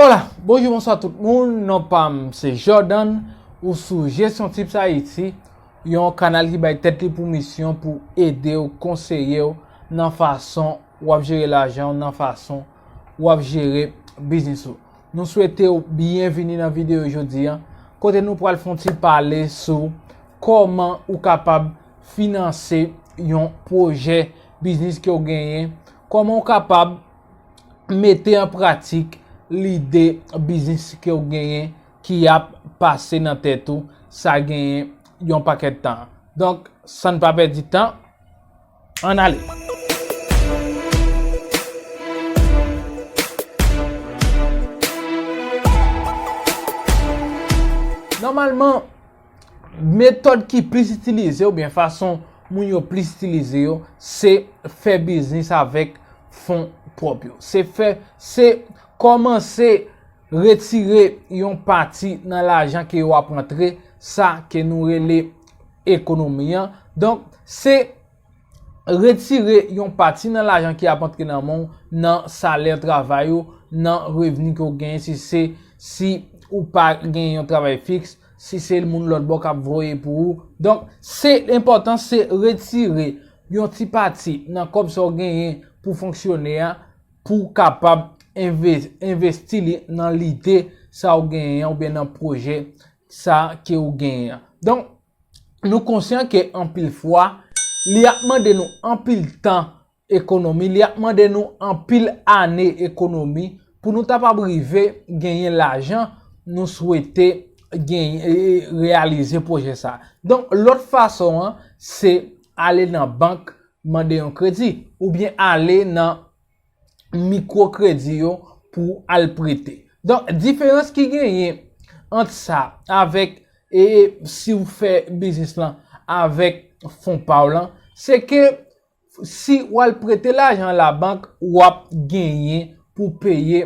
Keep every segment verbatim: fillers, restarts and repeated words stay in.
Hola, bonjou, bonswa tout moun. Non pa m se Jordan. Ou sou Gestion Tips Haïti, yon kanal ki bay tèt li pou misyon pou ede w, konseye w nan fason w ap jere lajan w, nan fason w ap jere biznis ou. Nou swete w byenvini nan videyo jodi a, kote nou pral fè yon ti pale sou kòman ou kapab finanse yon pwojè biznis ke w genyen, kòman w kapab mete an pratik lide biznis ke w genyen ki ap pase nan tèt ou, sa genyen yon pakèt tan. Donk, san n pa pèdi tan, ann ale. Nòmalman, metòd ki plis itilize oubyen fason moun yo plis itilize yo, se fè biznis avèk fon pwòp yo. Se fè, se kòmanse retire yon pati nan lajan ke yo ap rantre, sa ke nou rele ekonomi an. Donk, se retire yon pati nan lajan ki ap antre nan men w, nan salè travay ou, nan revni ke w genyen, si se, si ou pa genyen yon travay fiks, si se moun lòt bò k ap voye pou ou. Donk, se enpòtan, se retire yon ti pati nan kòb sa w genyen pou fonksyone a, pou w kapab enve-, envesti li nan lide sa w genyen an oubyen nan pwojè sa ke w genyen an. Donk, nou konsyan ke anpil fwa, li ap mande nou anpil tan ekonomi, li ap mande nou anpil ane ekonomi pou nou kapab rive genyen lajan nou swete genyen, e, e, reyalize pwojè sa. Donk, lòt fason an, se ale nan bank, mande yon kredi, oubyen ale nan mikwo kredi yo pou al prete. Donk, diferans ki genyen ant sa avèk, e, si w fè biznis lan avèk fon pa w lan, se ke si w al prete lajan labank, w ap genyen pou peye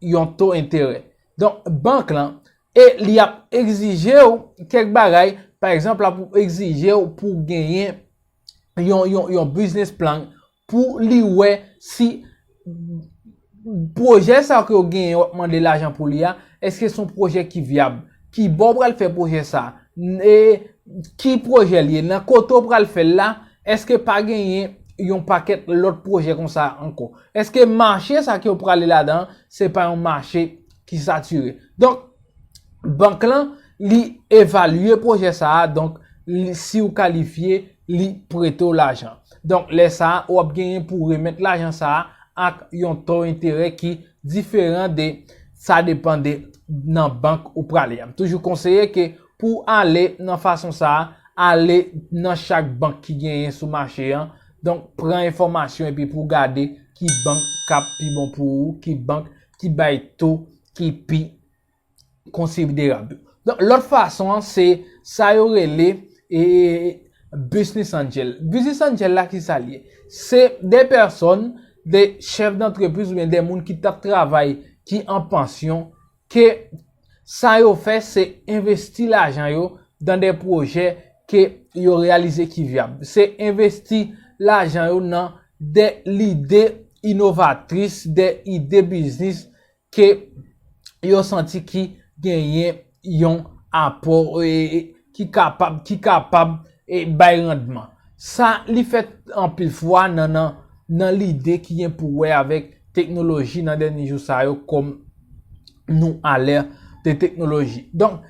yon to enterè. Donk, bank lan, e li ap egzije w kèk bagay, pa egzanp, l ap egzije w pou w genyen yon, yon, yon business plan pou li wè si pwojè sa ke w genyen w ap mande lajan pou li a, èske se yon pwojè ki vyab? Ki bò w pral fè pwojè sa? E ki pwojè l ye? Nan kote w pral fè l la, èske pa genyen yon pakèt lòt pwojè konsa ankò? Èske mache sa ke w prale ladan an, se pa yon mache ki satire? Donk, bank lan, li evalye pwojè sa a, donk, li, si w kalifye, li prete w lajan. Donk, lè sa a, w ap genyen pou remèt lajan sa a ak yon to enterè ki diferan de sa depann de nan bank ou prale a. M toujou konseye ke pou w ale nan fason sa a, ale nan chak bank ki genyen sou mache an. Donk, pran enfòmasyon epi pou w gade ki bank k ap pi bon pou ou, ki bank ki bay to ki pi konsiderab. Donk, lòt fason an, se sa yo rele, e, business angel. Business angel la, ki sa l ye? Se de pèsòn, de chèf dantrepriz oubyen de moun ki t ap travay, ki an pansyon, ke sa yo fè, se envesti lajan yo dan de pwojè ke yo reyalize ki vyab. Se envesti lajan yo nan de lide inovatris, de ide biznis ke yo santi ki genyen yon apò, e, e, ki kapab, ki kapab, e, bay randman. Sa li fèt anpil fwa nan, nan, nan lide ki gen pou wè avèk teknoloji nan dènye jou sa yo, kòm nou alè de teknoloji. Donk,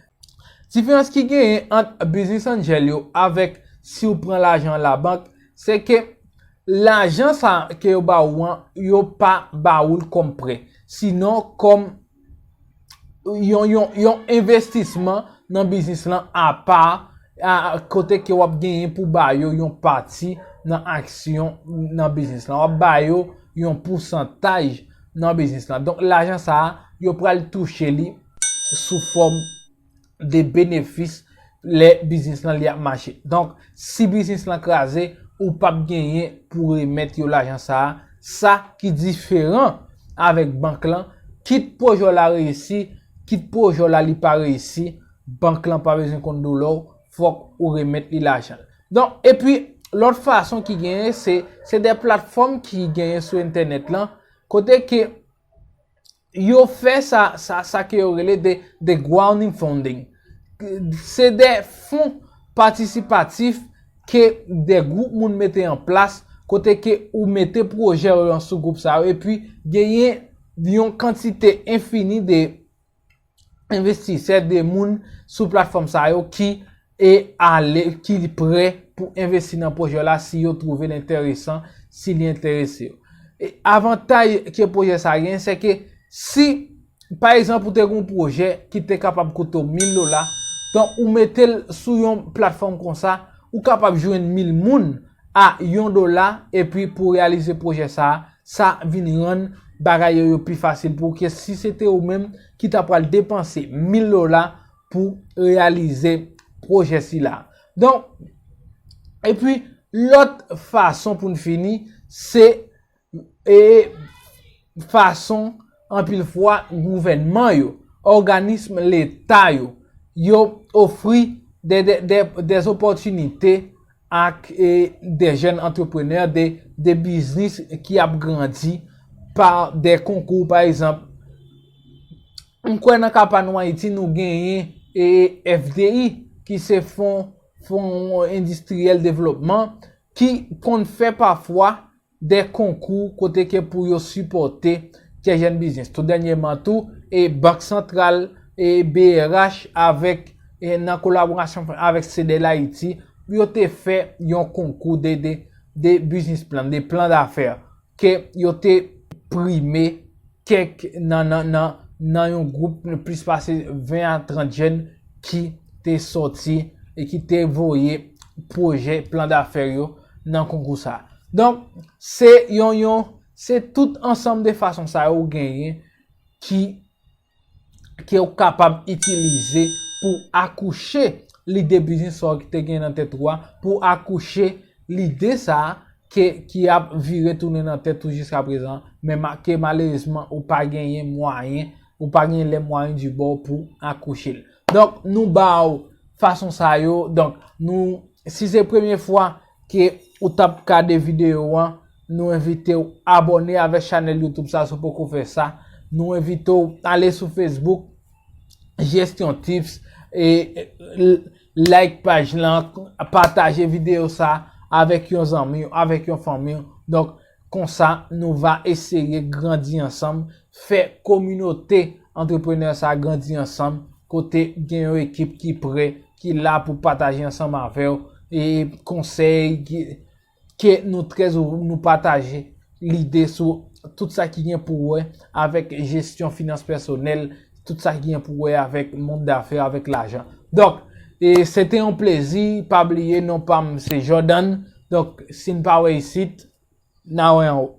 diferans ki genyen ant business angel yo avèk si w pran lajan labank, se ke lajan sa ke yo ba ou an, yo pa ba ou l kòm prè, sinon kòm yon, yon, yon envestisman nan biznis lan apa, a, kote ke w ap genyen pou ba yo yon pati nan aksyon nan biznis lan. W ap ba yo yon pousantaj nan biznis lan. Donk, lajan sa a, yo pral touche li sou fòm de benefis lè biznis lan li ap mache. Donk, si biznis lan kraze, ou p ap genyen pou remèt yo lajan sa a. Sa ki diferan avèk bank lan, kit pwojè w la reyisi, kit pwojè w la li pa reyisi, bank lan pa bezwen konn doulè w, fòk ou remèt li lajan l. Donk, epi, lòt fason ki genyen, se, se de platfòm ki genyen sou entènèt lan, kote ke yo fè sa, sa, sa ke yo rele de, de crowdfunding. Se de fon patisipatif ke de gwoup moun mete an plas, kote ke ou mete pwojè yo sou gwoup sa yo, epi genyen yon kantite enfini de envestisè, de moun sou platfòm sa yo ki e ale, ki prè pou envesti nan pwojè la si yo twouve l enteresan, si li enterese yo. E avantaj ke pwojè sa genyen, se ke si, pa egzanp, ou te gen yon pwojè ki te kapab koute w mil dola, donk ou mete l sou yon platfòm konsa, ou kapab jwenn mil moun a yon dola, epi pou reyalize pwojè sa a, sa vin rann bagay yo, yo pi fasil pou ke si se te ou menm ki ta pral depanse mil dola pou reyalize pwojè sila. Donk, epi lòt fason pou n fini, se e fason anpil fwa gouvènman yo, òganism leta yo, yo ofri de, de, de, de opòtinite ak e, de jèn antreprenè, de, de biznis ki ap grandi pa de konkou, pa egzanp. M kwè nan ka pa nou Ayiti, nou genyen e, F D I, ki se Fon, Fon Endistriyèl Devlopman, ki konn fè pafwa de konkou kote ke pou yo sipòte kèk jèn biznis. Tou dènyèman tou, e Bank Santral e B R H avèk, e nan kolaborasyon avèk Cedel Haïti, yo te fè yon konkou de, de, de business plan, de plan d'affaires, ke yo te prime kèk nan, nan, nan, nan yon gwoup plis pase ven a trant jèn ki te sòti e ki te voye pwojè plan d'affaires yo nan konkou sa. Donk, se yon, yon, se tout ansanm de fason sa yo ou genyen ki, ke ou kapab itilize pou akouche lide biznis sa ki te gen nan tèt ou a, pou akouche lide sa ke, ki ap vire tounen nan tèt ou jiska prezan, men ma, ke malerezman ou pa genyen mwayen, ou pa genyen les moyens du bord pou akouche l. Donk, nou ba w fason sa yo. Donk, nou, si se premye fwa ke ou t ap gade videyo an, nou envite w abòne avèk chanèl YouTube sa, si w poko fè sa. Nou envite w ale sou Facebook, Gestion Tips, e, e, like paj lan, pataje videyo sa avèk yon zanmi, avèk yon fanmi. Donk, konsa, nou va eseye grandi ansanm, fè kominote antreprenè sa grandi ansanm, kote gen yon ekip ki prè, ki la pou pataje ansanm avè w, e konsèy, ki, ke nou trè, nou pataje lide sou tout sa ki gen pou wè avèk jesyon finans pèsonèl, tout sa ki gen pou wè avèk mond dafè, avèk lajan. Donk, e se te yon plezi, pa bliye non pa m se Jordan. Donk, si n pa wè isit, n a wè anwo.